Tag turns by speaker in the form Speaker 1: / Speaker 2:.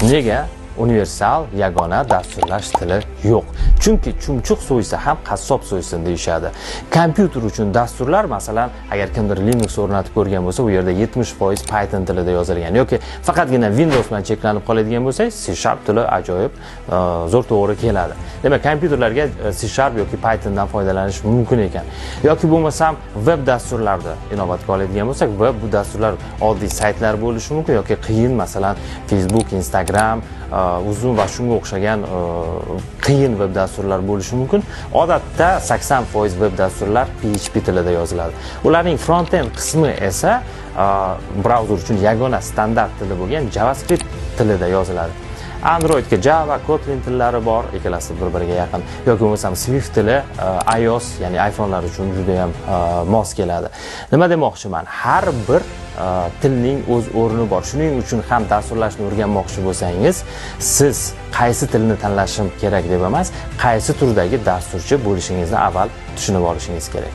Speaker 1: Nega universal yagona dasturlash tili yo'q? Chunki chumchuq so'ysa ham qassob so'ysin, deyishadi. Kompyuter uchun dasturlar, masalan, agar kimdir Linux o'rnatib ko'rgan bo'lsa, u yerda 70% Python tilida yozilgan yoki faqatgina Windows bilan cheklanib qoladigan bo'lsangiz, C# tili ajoyib zo'r to'g'ri keladi. Demak, kompyuterlarga C# yoki Pythondan foydalanish mumkin ekan. Yoki bo'lmasam web dasturlarni inobatga oladigan bo'lsak, web bu dasturlar oddiy saytlar bo'lishi mumkin yoki qiyin, masalan, Facebook, Instagram, uzun va shunga o'xshagan qiyin web dasturlar bo'lishi mumkin. Odatda 80% web dasturlar PHP tilida yoziladi. Ularning front end qismi esa brauzer uchun yagona standart tili bo'lgan JavaScript tilida yoziladi. Androidga Java, Kotlin tillari bor, ikkalasi bir biriga yaqin. Yoki bo'lmasam Swift tili iOS, ya'ni iPhonelar uchun juda ham mos keladi. Nima demoqchiman? Har bir tilning o'z o'rni bor. Shuning uchun ham dasturlashni o'rganmoqchi bo'lsangiz, siz qaysi tilni tanlashim kerak deb emas, qaysi turdagi dasturchi bo'lishingizni avval tushunib olishingiz kerak.